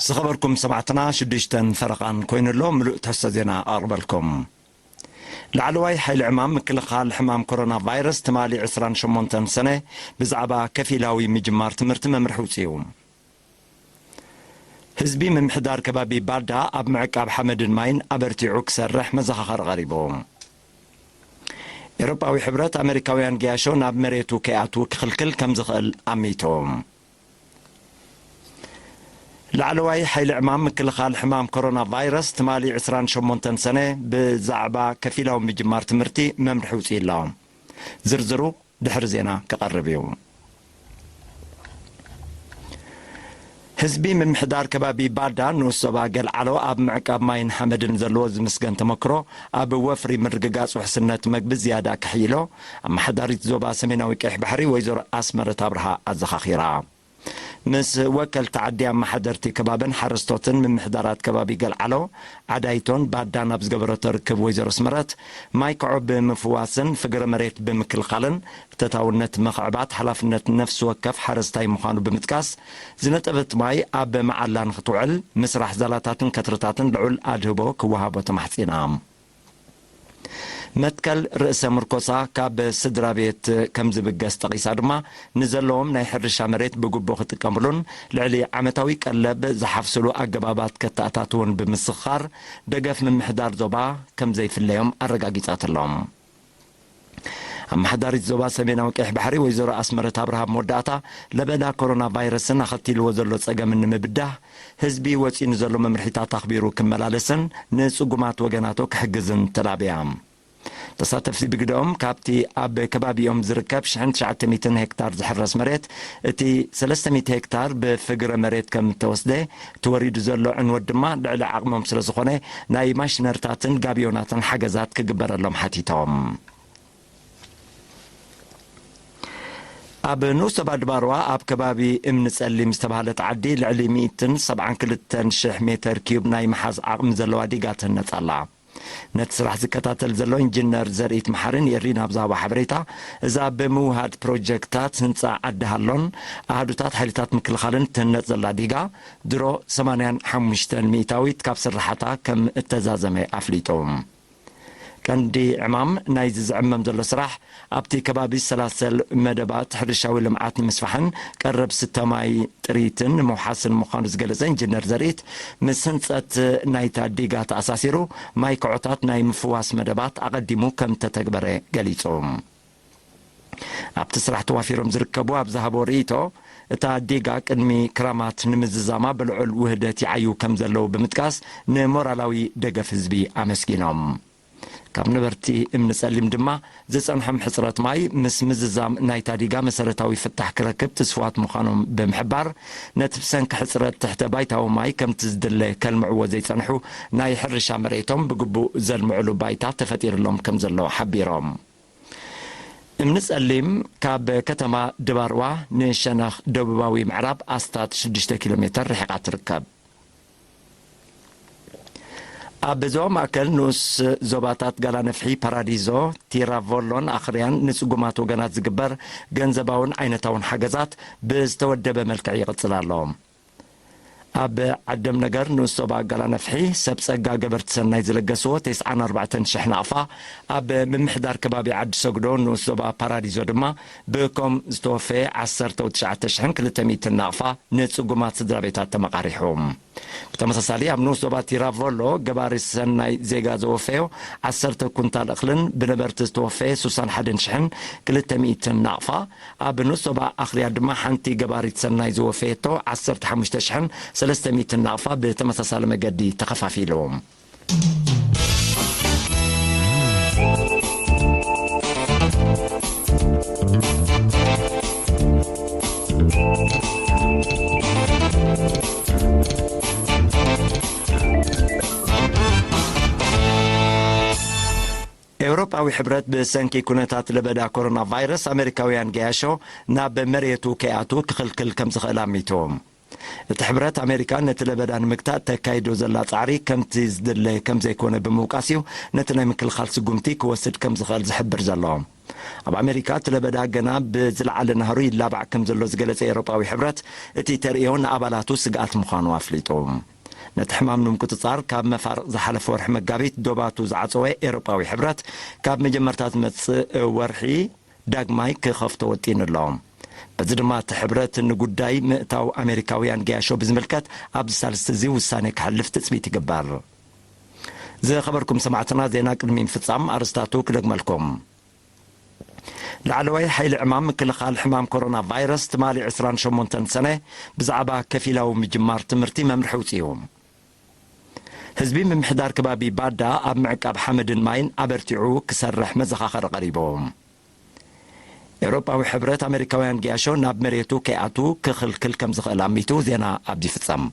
ዝኸበርኩም ሰማዕትና ሽዱሽተን ፈረቓን ኮይኑሎ ምሉእ ትሕዝቶ ዜና ኣቕርበልኩም። ላዕለዋይ ሓይሊ ዕማም ምክልኻል ሕማም ኮሮና ቫይረስ ትማሊ ዕስራን ሸሞንተን ሰነ ብዛዕባ ከፊላዊ ምጅማር ትምህርቲ መምርሒ ውፅኡ። ህዝቢ ምምሕዳር ከባቢ ባዳ ኣብ ምዕቃብ ሓመድን ማይን ኣበርቲዑ ክሰርሕ መዘኻኸሪ ቀሪቡ። ኤውሮጳዊ ሕብረት ኣመሪካውያን ገያሾ ናብ መሬቱ ከይኣትዉ ክኽልክል ከም ዝኽእል ኣሚቱ። ላዕለዋይ ሓይሊ ዕማም ምክልኻል ሕማም ኮሮና ቫይረስ ትማሊ ዕስራን ሸሞንተን ሰነ ብዛዕባ ከፊላዊ ምጅማር ትምህርቲ መምርሒ ውፅኡ ኣሎ። ዝርዝሩ ድሕሪ ዜና ክቐርብ እዩ። ህዝቢ ምምሕዳር ከባቢ ባዳ ንኡስ ዞባ ገልዓሎ ኣብ ምዕቃብ ማይን ሓመድን ዘለዎ ዝምስገን ተመክሮ ኣብ ወፍሪ ምርግጋፅ ውሕስነት መግቢ ዝያዳ ክሕይሎ ኣመሓዳሪት ዞባ ሰሜናዊ ቀይሕ ባሕሪ ወይዘሮ ኣስመረት ኣብርሃ ኣዘኻኺራ። ምስ ወከልቲ ዓዲ ኣመሓደርቲ ከባብን ሓረስቶትን ምምሕዳራት ከባቢ ገልዓሎ ዓዳይቶን ባዳን ኣብ ዝገበረቶ ርክብ ወይዘሮ ኣስመረት ማይ ክዖ ብምፍዋስን ፍግረ መሬት ብምክልኻልን እተታውነት ምኽዕባት ሓላፍነት ነፍሲ ወከፍ ሓረስታይ ምዃኑ ብምጥቃስ ዝነጠበት ማይ ኣብ መዓላ ንክትውዕል ምስራሕ ዛላታትን ከትርታትን ልዑል ኣድህቦ ክወሃቦ ተማሕጺና። መትከል ርእሰ ምርኮሳ ካብ ስድራ ቤት ከም ዝብገስ ጠቒሳ ድማ ንዘለዎም ናይ ሕርሻ መሬት ብግቡእ ክጥቀምሉን ልዕሊ ዓመታዊ ቀለብ ዝሓፍስሉ ኣገባባት ከተኣታትውን ብምስኻር ደገፍ ምምሕዳር ዞባ ከም ዘይፍለዮም ኣረጋጊጻትሎም። ኣመሓዳሪት ዞባ ሰሜናዊ ቀይሕ ባሕሪ ወይዘሮ ኣስመረት ኣብርሃ መወዳእታ ለበዳ ኮሮና ቫይረስን ኣኸቲልዎ ዘሎ ጸገምን ንምብዳህ ህዝቢ ወጺኡ ንዘሎ መምርሒታት ኣኽቢሩ ክመላለስን ንጽጉማት ወገናቱ ክሕግዝን ተላብያ። ተሳተፍቲ ብግደኦም ካብቲ ኣብ ከባቢኦም ዝርከብ ሽሕን ትሽዓተ ሚእትን ሄክታር ዝሕረስ መሬት እቲ ሰለስተ ሚእቲ ሄክታር ብፍግረ መሬት ከም እተወስደ እቲ ወሪዱ ዘሎ ዕንወት ድማ ልዕሊ ዓቕሞም ስለ ዝኾነ ናይ ማሽነርታትን ጋብዮናትን ሓገዛት ክግበረሎም ሓቲቶም። ኣብ ንኡስ ዞባ ድባርዋ ኣብ ከባቢ እምኒ ጸሊም ዝተባህለት ዓዲ ልዕሊ ሚእትን ሰብዓን ክልተን ሽሕ ሜተር ኪዩብ ናይ ምሓዝ ዓቕሚ ዘለዋ ዲጋ ትህነጽ ኣላ። ነቲ ስራሕ ዝከታተል ዘሎ ኢንጂነር ዘርኢት መሓሪ ንኤሪና ኣብ ዝሃቦ ሓበሬታ፣ እዛ ብምውሃድ ፕሮጀክታት ህንጻ ዓዲ ሃሎን ኣሃዱታት ሓይልታት ምክልኻልን ትህነጽ ዘላ ዲጋ ድሮ ሰማንያን ሓሙሽተን ሚእታዊት ካብ ስርሓታ ከም እተዛዘመ ኣፍሊጡ። ቀንዲ ዕማም ናይዚ ዝዕመም ዘሎ ስራሕ ኣብቲ ከባቢ ዝሰላሰል መደባት ሕርሻዊ ልምዓት ንምስፋሕን ቀረብ ስተ ማይ ጥሪትን ንምውሓስን ምዃኑ ዝገለጸ ኢንጂነር ዘርኢት፣ ምስ ህንጸት ናይታ ዲጋ ተኣሳሲሩ ማይ ክዖታት ናይ ምፍዋስ መደባት ኣቐዲሙ ከም ተተግበረ ገሊጹ። ኣብቲ ስራሕ ተዋፊሮም ዝርከቡ ኣብ ዝሃቦ ርእይቶ፣ እታ ዲጋ ቅድሚ ክራማት ንምዝዛማ ብልዑል ውህደት ይዓዩ ከም ዘለዉ ብምጥቃስ ንሞራላዊ ደገፍ ህዝቢ ኣመስጊኖም። ካብ ነበርቲ እምኒ ጸሊም ድማ ዝጸንሖም ሕጽረት ማይ ምስ ምዝዛም ናይታ ዲጋ መሰረታዊ ፍታሕ ክረክብ ትስፉዋት ምዃኖም ብምሕባር፣ ነቲ ብሰንኪ ሕጽረት ትሕተ ባይታዊ ማይ ከምቲ ዝድለ ከልምዕዎ ዘይጸንሑ ናይ ሕርሻ መሬቶም ብግቡእ ዘልምዕሉ ባይታ ተፈጢርሎም ከም ዘሎ ሓቢሮም። እምኒ ጸሊም ካብ ከተማ ድባርዋ ንሸነኽ ደቡባዊ ምዕራብ ኣስታት ሽዱሽተ ኪሎ ሜተር ርሒቓ ትርከብ። ኣብ ዞባ ማእከል ንኡስ ዞባታት ጋላነፍሒ፣ ፓራዲዞ፣ ቲራቮሎን ኣኽርያን ንጽጉማት ወገናት ዝግበር ገንዘባውን ዓይነታውን ሓገዛት ብዝተወደበ መልክዕ ይቕጽል ኣሎ። ኣብ ዓደም ነገር ንኡስ ዞባ ጋላነፍሒ ሰብ ጸጋ ገበርቲ ሰናይ ዝለገስዎ ተስዓን ኣርባዕተን ሽሕ ናቕፋ፣ ኣብ ምምሕዳር ከባቢ ዓዲ ሰግዶ ንኡስ ዞባ ፓራዲዞ ድማ ብኮም ዝተወፈየ ዓሰርተ ትሽዓተ ሽሕን ክልተ ሚእትን ናቕፋ ንጽጉማት ስድራ ቤታት ተመቓሪሑ። ብተመሳሳሊ ኣብ ንኡስ ዞባ ቲራቮሎ ገባሪ ሰናይ ዜጋ ዘወፈዮ ዓሰርተ ኩንታል እኽልን ብነበርቲ ዝተወፈየ ሱሳን ሓደን ሽሕን ክልተ ሚእትን ናቕፋ፣ ኣብ ንኡስ ዞባ ኣኽርያ ድማ ሓንቲ ገባሪት ሰናይ ዝወፈየቶ ዓሰርተ ሓሙሽተ ሽሕን ሰለስተ ሚእትን ናቕፋ ብተመሳሳሊ መገዲ ተኸፋፊሉ። ኤውሮጳዊ ሕብረት ብሰንኪ ኩነታት ለበዳ ኮሮና ቫይረስ ኣመሪካውያን ገያሾ ናብ መሬቱ ከይኣትዉ ክኽልክል ከም ዝኽእል ኣሚቱ። እቲ ሕብረት ኣሜሪካ ነቲ ለበዳ ንምግታእ ተካይዶ ዘላ ጻዕሪ ከምቲ ዝድለ ከም ዘይኮነ ብምውቃስ እዩ ነቲ ናይ ምክልኻል ስጉምቲ ክወስድ ከም ዝኽእል ዝሕብር ዘሎ። ኣብ ኣሜሪካ እቲ ለበዳ ገና ብዝለዓለ ናህሩ ይላባዕ ከም ዘሎ ዝገለጸ ኤውሮጳዊ ሕብረት፣ እቲ ተርእዮ ንኣባላቱ ስግኣት ምዃኑ ኣፍሊጡ። ነቲ ሕማም ንምቁጽጻር ካብ መፋርቕ ዝሓለፈ ወርሒ መጋቢት ዶባቱ ዝዓጸወ ኤውሮጳዊ ሕብረት፣ ካብ መጀመርታ ዝመጽእ ወርሒ ዳግማይ ክኸፍቶ ወጢኑ ኣሎ። በዚ ድማ እቲ ሕብረት ንጉዳይ ምእታው ኣሜሪካውያን ገያሾ ብዝምልከት ኣብዚ ሳልስቲ እዚ ውሳኔ ክሕልፍ ትጽቢት ይግበር። ዝኸበርኩም ሰማዕትና፣ ዜና ቅድሚ ምፍጻም ኣርስታቱ ክደግመልኩም። ላዕለዋይ ሓይሊ ዕማም ምክልኻል ሕማም ኮሮና ቫይረስ ትማሊ ዕስራን ሸሞንተን ሰነ ብዛዕባ ከፊላዊ ምጅማር ትምህርቲ መምርሒ ኣውጺኡ። ህዝቢ ምምሕዳር ከባቢ ባዳ ኣብ ምዕቃብ ሓመድን ማይን ኣበርቲዑ ክሰርሕ መዘኻኸሪ ቀሪቡ። ኤውሮጳዊ ሕብረት ኣሜሪካውያን ገያሾ ናብ መሬቱ ከይኣቱ ክኽልክል ከም ዝኽእል ኣሚቱ። ዜና ኣብዚ ይፍጸም።